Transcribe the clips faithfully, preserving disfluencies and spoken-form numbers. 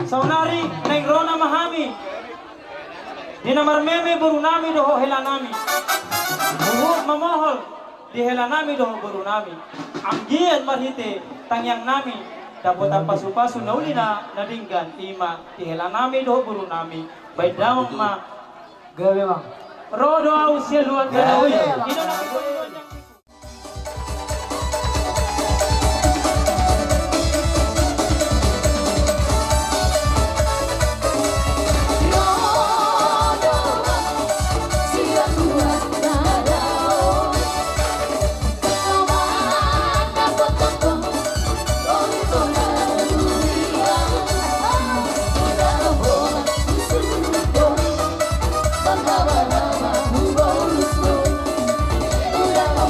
Saonari naeng ro nama hami di na marmeme boru nami dohot hela nami. Huhut mamohol di hela nami dohot boru nami. Anggiat marhite tangiang nami dapotan pasupasu na uli na denggan, i ma di hela nami dohot boru nami. Baen damang ma. Gabe ma. Ro do ahu sian luat danau i. Gabe. I do na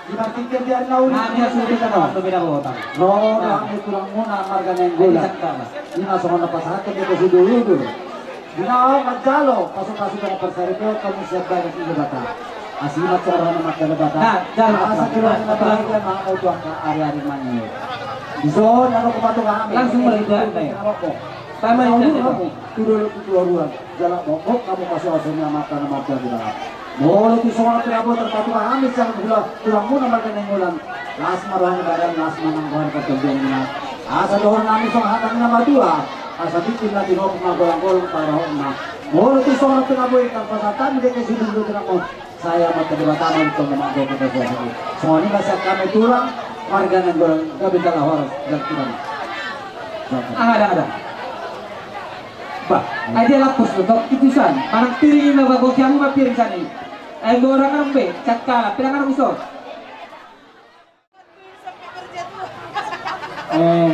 Di partingkian di ari na uli. Nah, dia sudah kita tahu, sudah beda kota. Ro, nah, rame tulangmuna marga Nainggolan. Ini cakap, Mas. Ima songon na pasahathon di atas udur-udur. Di na manjalo pasu-pasu dohot parsaripeon hamu sian bagas ni Debata. Asi ma tu rohana marga Debata. Nah, jalo, asa keluarga na bahagia ma hamu tu angka ari-ari mangido. Dison, ado hupatongi hami. Langsung mulai, mulai. Sama itu. Tu dolok tu toruan. Jala mongkok hamu pasu-pasu ni Amanta na marga Debata. Molo tung songon on pe na boi tarpatunga hami sian hula-, tulangmuna marga Nainggolan. Las ma roha ni badan, las ma nang roha ni partondianmuna. Asa dohonon nami songon hata ni na matua. Asa tingki na tinopot ma, golanggolang pangarahutna. Molo tung songon on pe na boi tarpasahat hami di atas udur-udur, sai Amanta Debata ma tong na manggohi kita suasana. Songon i ma sian hami tulang marga Nainggolan, gabe jala horas jala tulang. Aha, aha, aha. Bah, ai dia lampus do, tok, itusan. Manang piring i ma, bah, goki hamu ma piring sian i. Ai, borang arbe, cakala, piring arbe so. Eh.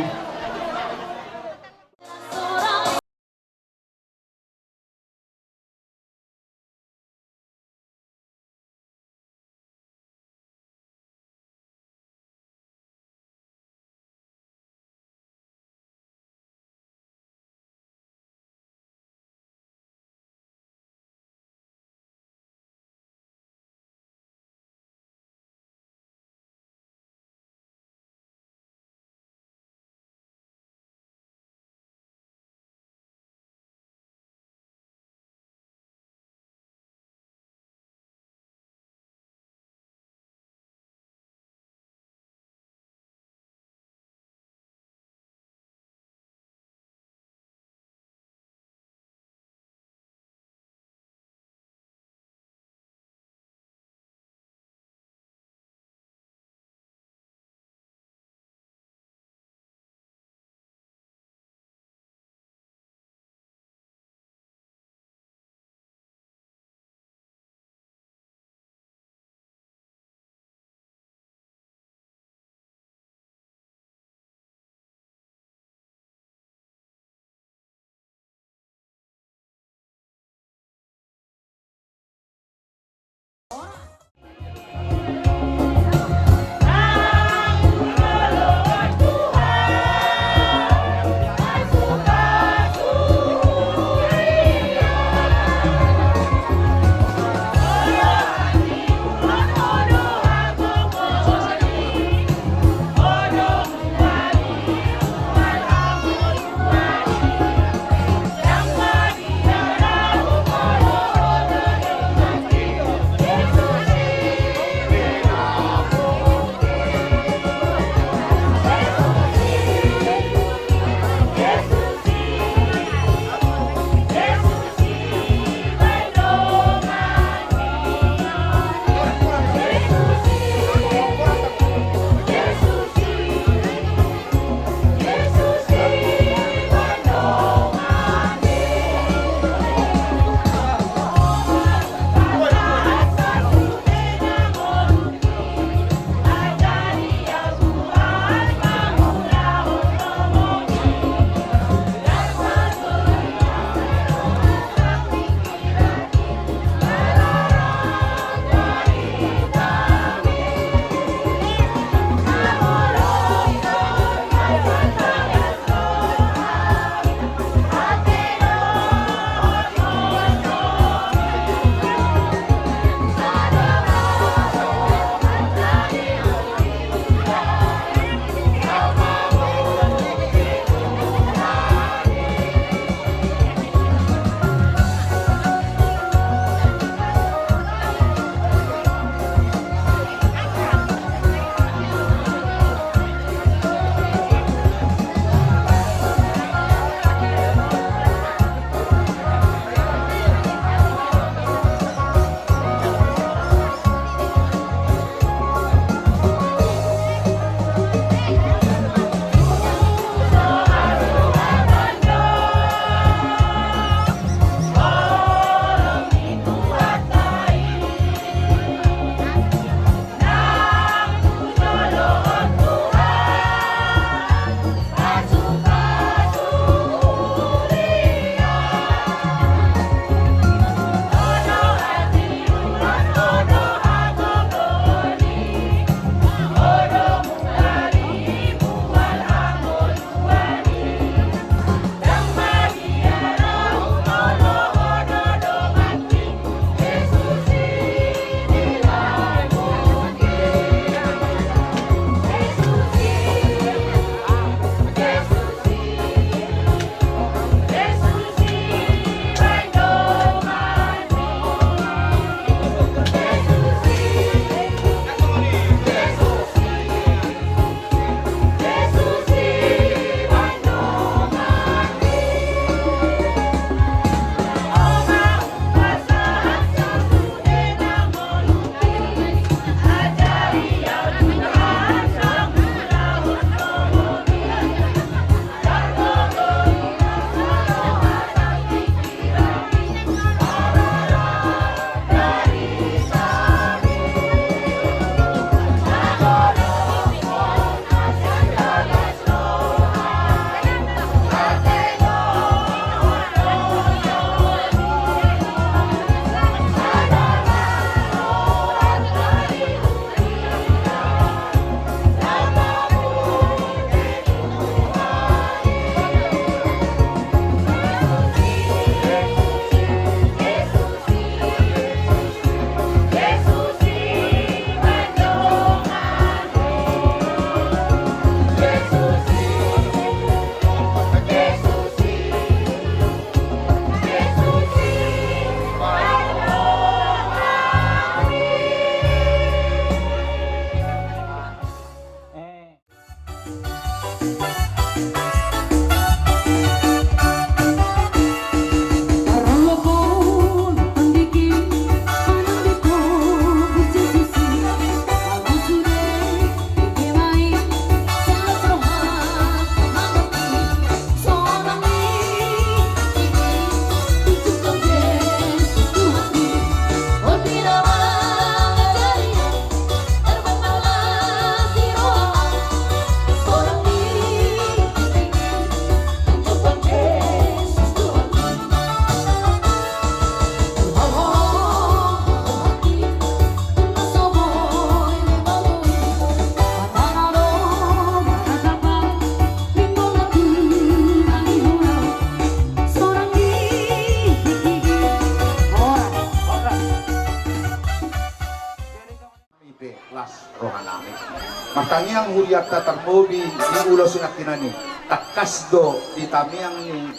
Tangiang hurianta tarlobi di ulaon sinangkinan i, tangkas do di tangiang ni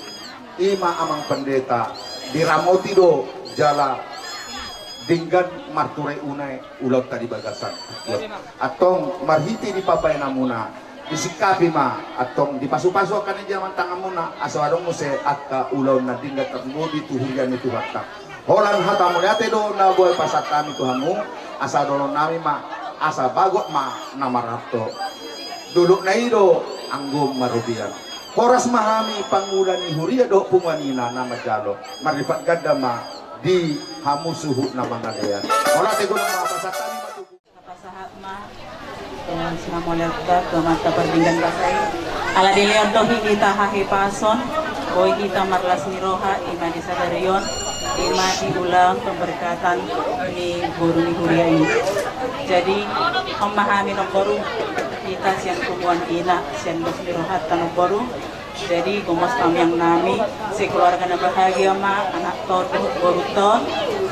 i ma amang pendeta, diramoti do jala denggan marturai unang ulaonta di bagasan. Antong marhite di pambahenanmuna, disingkapi ma, antong dipasupasu angka na di joloan tanganmuna, asa adong muse angka ulaon na denggan tarlobi tu huria ni Tuhanta. Holan hata mauliate do na boi pasahat hami tu hamu, asa dohonon nami ma, asa bagot ma na marhalto. Dolokna i do anggo marobean. Horas ma hami pangula ni huria dohot punguan ina na manjalo. Marlipat ganda ma di hamu suhut na mangalean. Mauliate do na pasahat hami ma tu Pasahat ma, eh, sinamolelta tu Amanta Pardenggan Basa i. Ala dilehon do hita hahipason, boi hita marlas ni roha, i ma di sadari on, i ma di ulaon pemberkatan ni boru ni huria i. Jadi, on ma hami namboru, hita sian punguan ina, sian las ni rohanta namboru, Jadi, gomos tangiang nami, sekeluarga na bahagia ma, anakta on dohot borunta on,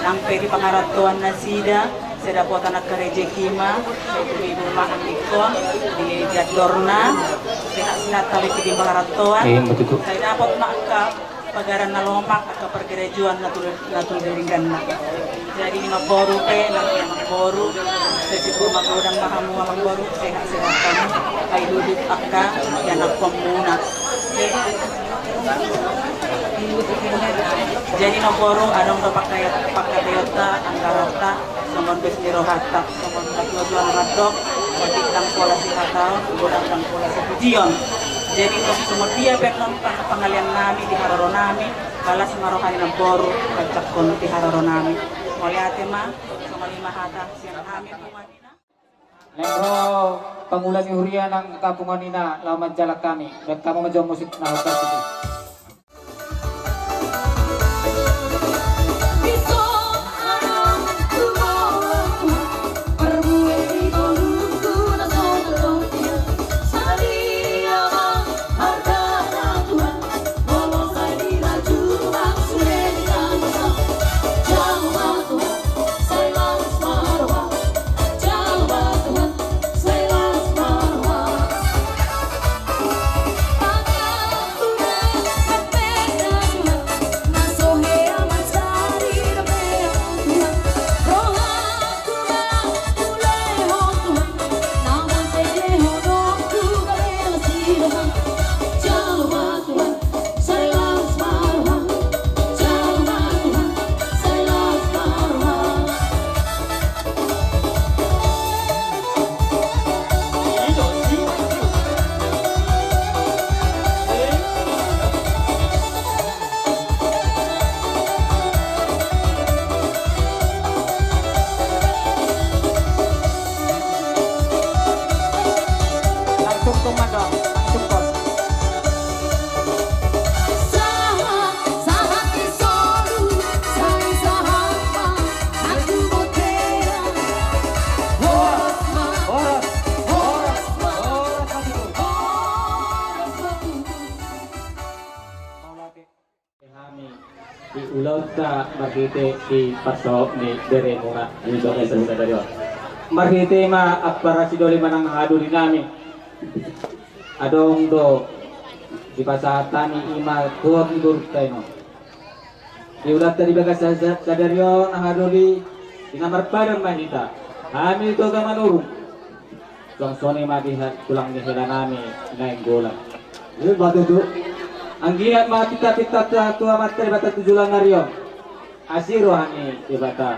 nang pe di pangarantoan nasida, sai dapotan angka rejeki ma, sai tumimur ma andikon, di jandorna, sehat-sehat tali di pangarantoan, Iya, betul. Sai dapot ma angka pagaran na lomak, angka pargerejoan na tu, na tu dengganna. Jadi, namboru pe, nang i amangboru, sai sipur magodang ma hamu amangboru, sehat-sehat hamu, ai duduk angka ianakhonmuna. Jadi, namboru, adong do pangkataion, pangkataionta, anggaranta, songon dos ni rohanta, songon na tuatua na mandok, jadi ndang pola sihataon, godang ndang pola sipujion. Jadi, songon dia pe annon pang-, pangalean nami, di haroro nami, Las ma roha ni namboru, pasahathon di haroro nami. Mauliate ma, songon i ma hata sian hami punguan ina. Naeng ro pangula ni huria nang angka punguan ina laho manjalang hami. Bahen hamu ma jo musik na hot i. Hami di ulaonta marhite di parsaoran ni beremuna di bagasan sadari on. Marhite ma ampara sidoli manang hahadoli nami. Adong do dipasahat hami i ma tu boruta i ma. Di ulaonta di bagasan sa-, sadari on hahadoli, di na marpadan ma hita. Hami Toga Manurung. Songon i ma di ha-, tulang ni hela nami Nainggolan. Ima tutu. Anggiat ma pinta-pintanta tu Amanta Debata tu joloan ni ari on. Asi roha ni Debata.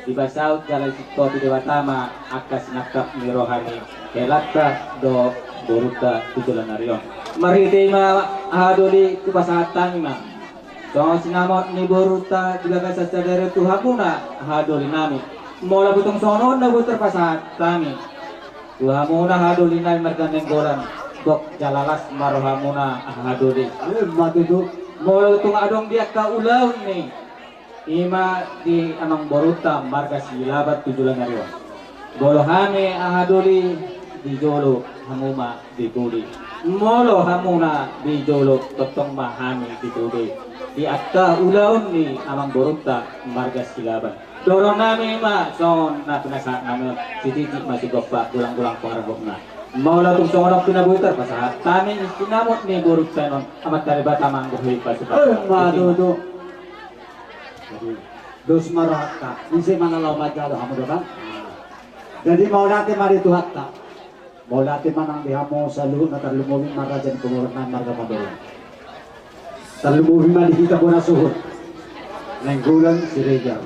Dipasaut jala disintoti Debata ma angka sinangkap ni roha ni helanta dohot borunta tu joloan ni ari on. Marhite i ma hahadoli hupasahat hami ma. Songon sinamot ni borunta di bagasan sadari on tu hamuna hahadoli nami. Molo tung songon on na boi tarpasahat hami. Tu hamuna hahadoli nami marga Nainggolan, gok jala las ma rohamuna hahadoli. Ima tutu. Molo tung adong di angka ulaon ni, ima di amangborunta marga Silaban tu joloan ni ari on. Molo hami hahadoli di jolo, hamu ma di pudi. Molo hamuna di jolo, tongtong ma hami di pudi. Di angka ulaon ni amangborunta marga Silaban. Dohonon nami ma songon na pinasahat nami on, sititi ma sigompa, golang-golang pangarahutna. Mauliate, tung songon on pe na boi tarpasahat hami sinamot ni borunta on, Amanta Debata ma anggo hupasupasu. Emma tutu. Jadi, dos ma rohanta, ise ma na laho manjalo hamu do kan? Jadi, mauliate ma di Tuhanta. Mauliate ma nang di hamu saluhutna, tarlumobi ma raja ni pamoruon nami marga Manurung. Tarlumobi ma di hita bona suhut Nainggolan Siregar.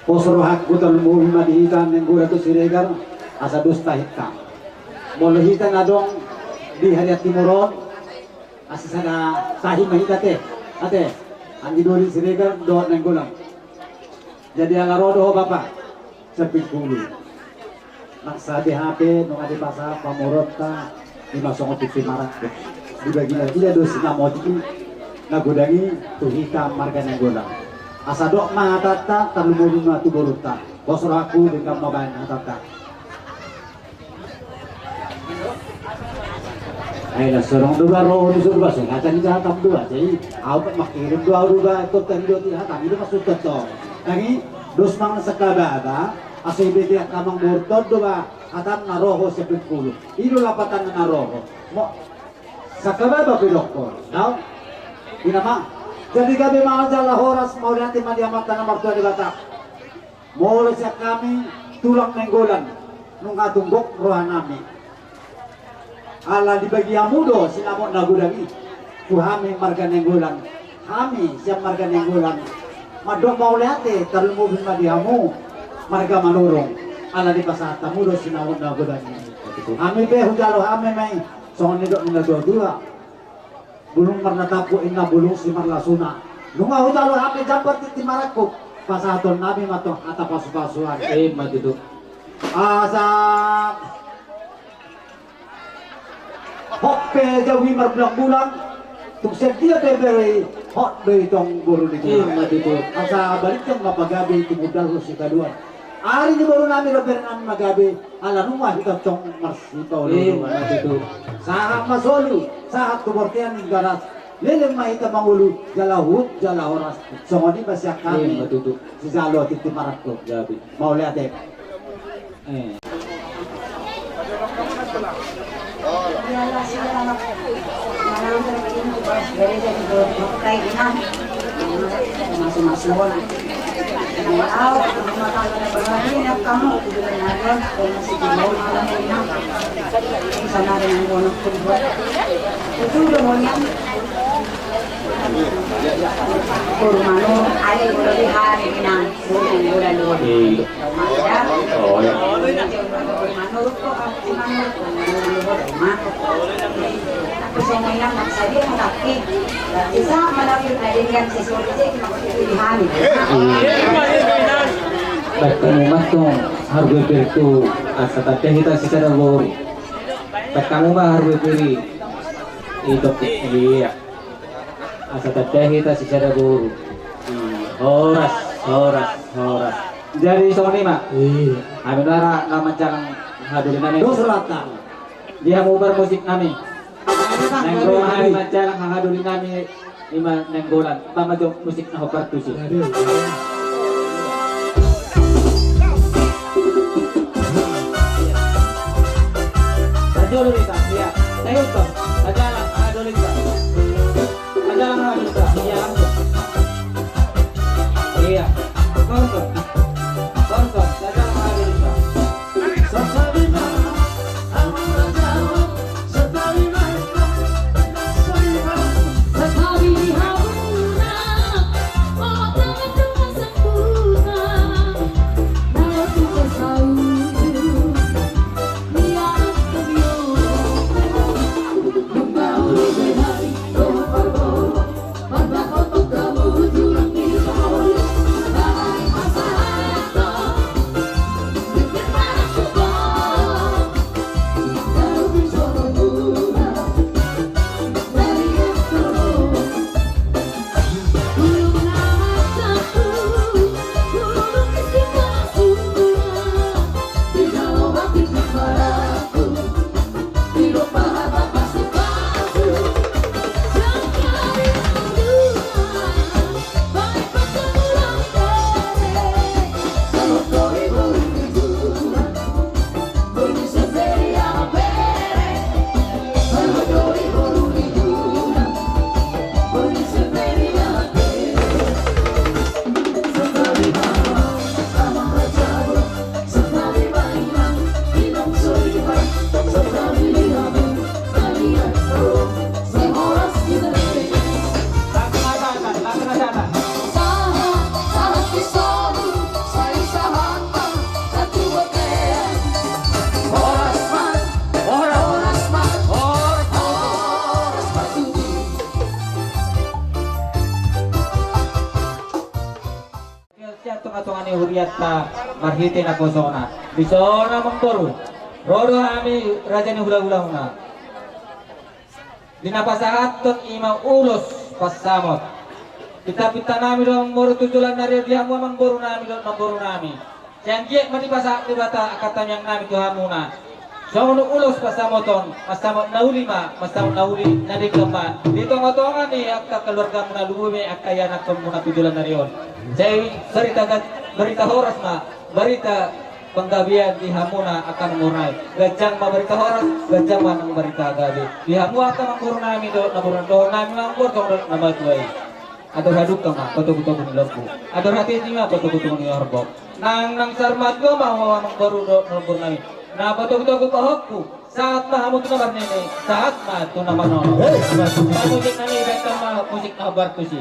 Pos rohangku tarlumobi ma di hita Nainggolan tu Siregar, asa dos tahinta. Molo hita na adong di harian timur on, asa sada tahi ma hita ate. Ate, anggi doli Siregar dohot Nainggolan. Jadi ala ro do ho bapa. Siambing Hulu. Nang sadia hape nunga dipasahat pamoruonta, ima songon tintin marangkup. Dibagi-bagi do sinamot i na godang i tu hita marga Nainggolan. Asa dok ma hatanta, tarlumobi ma tu borunta. Pos rohangku, denggan ma baen hatanta. Ai las sorong do ba ro, di sorong ba sengatan i, jahat am do ba. Jadi au pe mangkirim do au do ba, tong tadi do ti hatami do maksud tong. Tangi, dos ma nang sangkababa, asa ibege angka amangborunta on do ba, hatam na ro ho Siambing Hulu. I do lapatanna na ro ho. Mo, sangkababa pe dokkon, daong. Ina ma. Jadi gabe ma jala horas, mauliate ma di Amanta na martua Debata. Molo sian hami tulang Nainggolan, nunga tung gok rohanami. Ala dibagi hamu do sinamot na godang i tu hami marga Nainggolan. Hami sian marga Nainggolan mandok mauliate, tarlumobi ma di hamu marga Manurung. Ala dipasahat hamu do sinamot na godang i. Hami pe hujalo hami ma i, songon nidok ni natuatua. Bulung marnatapuk inna bulung simarlasuna. Nunga hujalo hami jambar tintin marangkup, pasahatonnami ma tong hata pasu-pasuan. Ima tutu. Asa hot pe jabu i marbulang-bulang, tung sian dia pe bere i hot do i tong boru ni boru. Ima tutu. Asa balintang ma pagabe, tumundalhon sitadoan. Ari ni borunami dohot berenami ma gabe, ala nunga hita tong marsipaolo-oloan. Ima tutu. Sahat ma solu, sahat tu bontean ni garas, leleng ma hita mangolu, jala huhut jala horas. Songon i ma sian hami. Ima tutu. Sijalo tintin marangkup. Gabe. Mauliate. Eh. Iya. Oh, iya. Baik, hamu ma tong, harga pir tu, asa tanda hita sisada boru. Baik, hamu ma harga pir i. Itu, iya. Asa tanda hita sisada boru. Horas, horas, horas. Jadi songon i ma. Iya. Hami nunga ra na manjalang haha doli nami. Dos rata. Dia mau bar musik nami. Nang ro hami manjalang haha doli nami, ima Nainggolan. Tama jo musik na hopar tusi. Jadi. Tanda doli ta, iya. Tanda doli ta. Tanda doli ta, iya, langsung. Iya. Konsol. Konsol. Tanda doli ta. hurianta marhite naposona. Dison amangboru, ro do hami raja ni hulahulamuna. Di na pasahathon i ma ulos pansamot. Pinta-pinta nami do amangboru tu joloan ni ari on di hamu amangboru nami dohot namboru nami. Sai anggiat ma dipasahat Debata angka tangiang nami tu hamuna. Songon ulos pansamoton, mansamot na uli ma, mansamot na uli na denggan ma di tonga-tonga ni angka keluargamuna, lumobi angka ianakhonmuna tu joloan ni ari on. Sai barita ga-, barita horas ma, barita panggabean di hamuna angka namboru nami. Ganjang ma barita horas, ganjang ma nang barita gabe di hamu angka namboru nami dohot namboru nami, dohot nami ma amangboru dohot na matua i. Andor hadungka ma patogu-togu ni lombu, andor hatiti ma patogu-togu ni horbo. Nang, nang saur matua ma ho amangboru dohot namboru nami. Na patogu-togu pahompu, sahat ma hamu tu na marnini, sahat ma tu na marnono. Hei, sahat ma tu na marnini. Musik nami, baen ma musik na hombar tusi.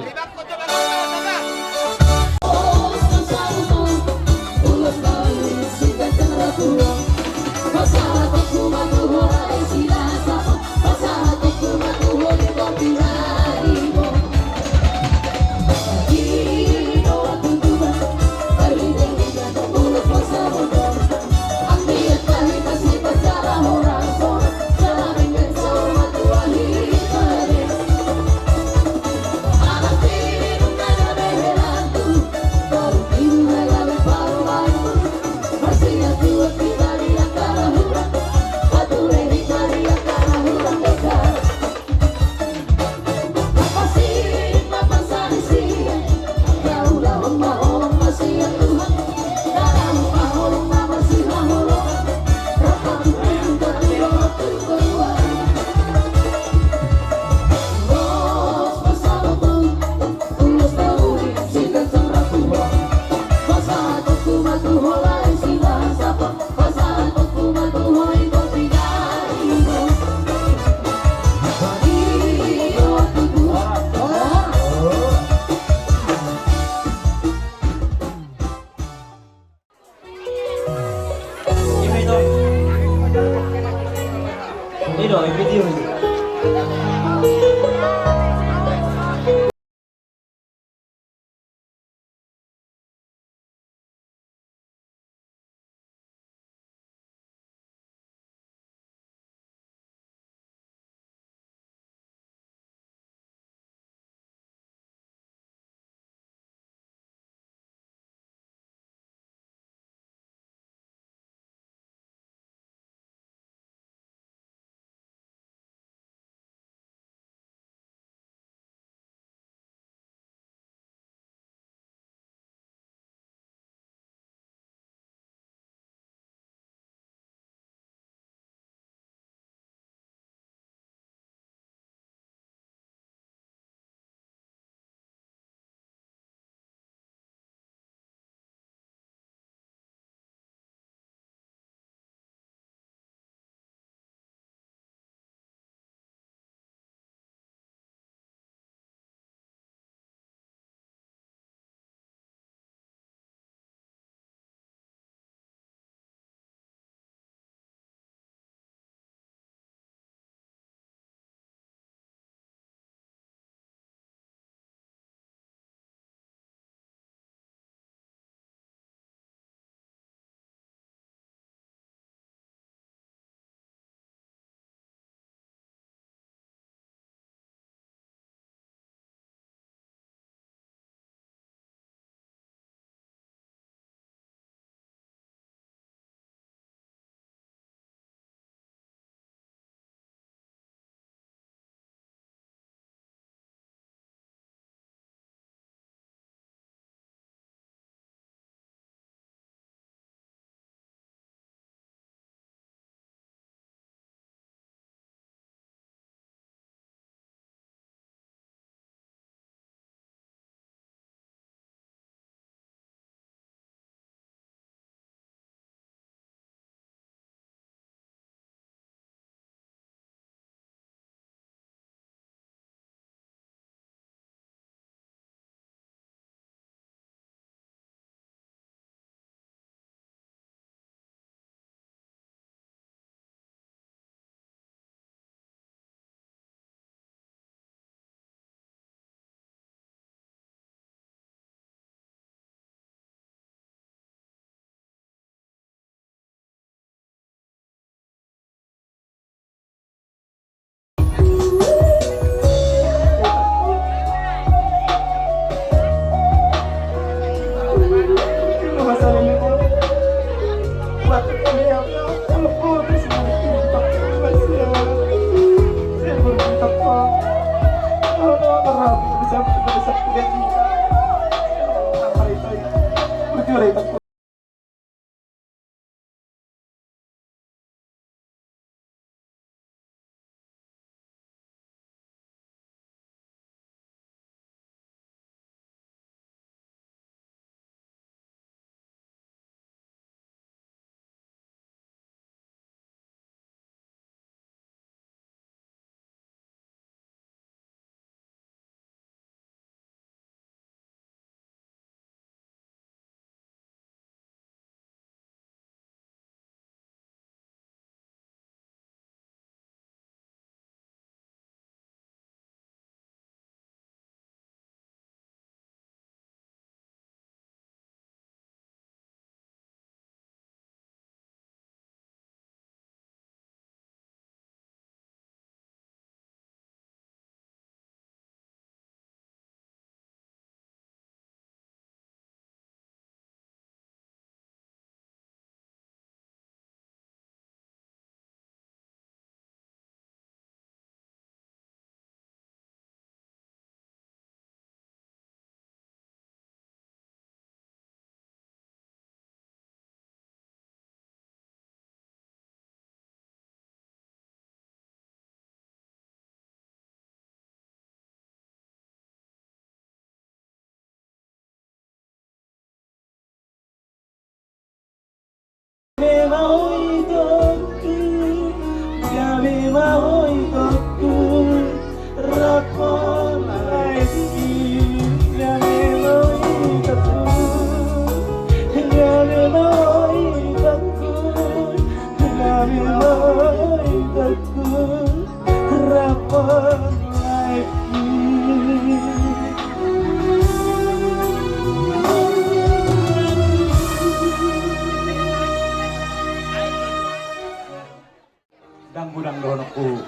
Dang godang dohononku,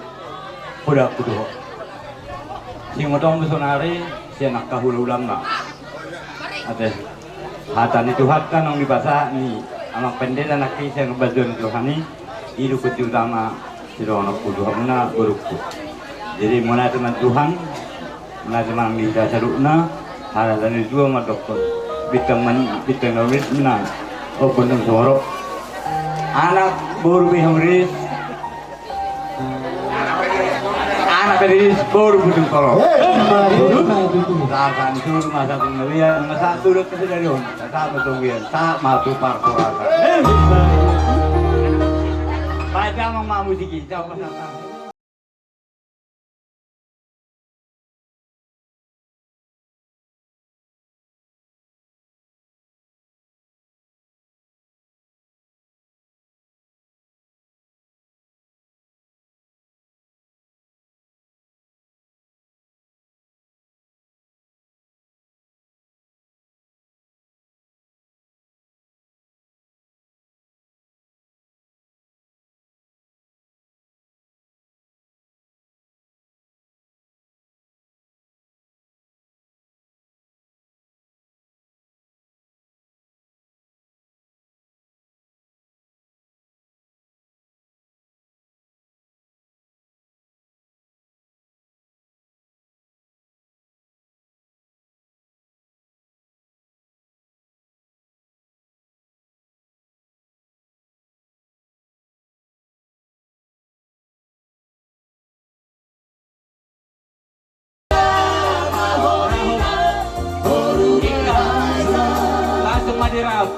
podaku do ho. Singotong do sonari sian angka hulahulangna. Ate, hata ni Tuhan kan naung dipasahat ni Amang Pendeta nangkin sian panjouon ni Tuhan i, i do kunci utama sidohononku tu hamuna borungku. Jadi mauliate ma Tuhan, mauliate ma di hita saluhutna. Hata ni natuatua mandokkon, bintang man, bintang na uli na ombun nang sumorop. Anak boru be hamiris. Anak hamiris boru bujung solo. Hei, hei, hei, hei. Sahat ma tutu, masa tu na biar, masa tu dok kesedarion. Sahat ma tu biar, sahat ma tu parkorasan. Hei, hei. Pada mama musik i, coba sahat. Langsung ma dirap.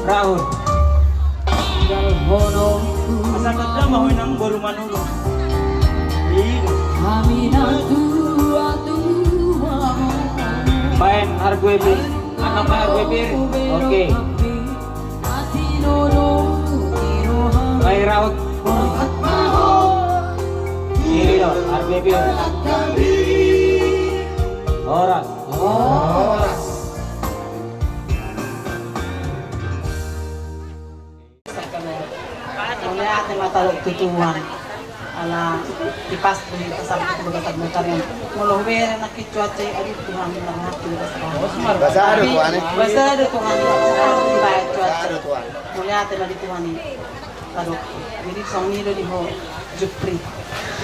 Rahul. Asa tanda ma ho inang boru Manurung. Ini. Baen, R B B. Anak R B B. Oke. Baen, Rahul. Ini loh, R B B. Horas. Horas. Mauliate ma tahe tu Tuhan. Ala tipas tu pasahat tu bagasan motor i. Molo hubereng nangkin cuaca i, aduh Tuhan, mauliate ma tahe. Basa do Tuhan i. Basa do Tuhan i. Basa do Tuhan. Mauliate ma di Tuhan i. Aduh, jadi songon i do di ho, Jupri.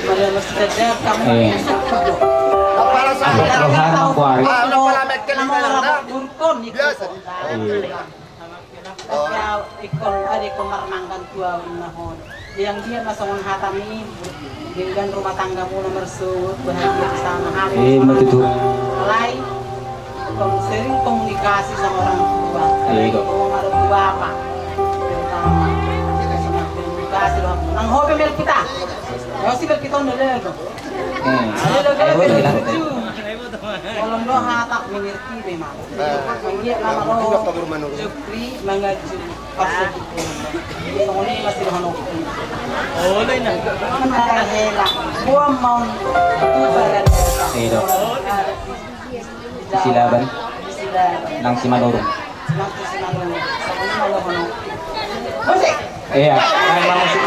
Iya. Roha nang kuari. Biasa. Iya. Ingkon, ada ingkon marmanggan tu ahu na hon. Yang dia masongon hata ni, dengan rumah tanggamu na marsuhut, bahagia bersama hari. Eh, betul. Alai, ingkon sering komunikasi sama orang tua. Iya, kok. Kalau ada tua apa? Terutama, komunikasi, nang hobi mel kita. Ya, si mel kita udah deh, kok. Hmm. Ada lagi. Ayo, boleh, boleh. Kalau nggak hata mengerti memang. Manggiat nama lo Jupri mangaju pas segitu. Songon i masih dohononku. Menara hela. Buang maun tu barat. Iya, dok. Silaban. Silaban. Nang Simanurung. Nang Simanurung. Songon i ma dohononku. Musik. Iya, nang musik.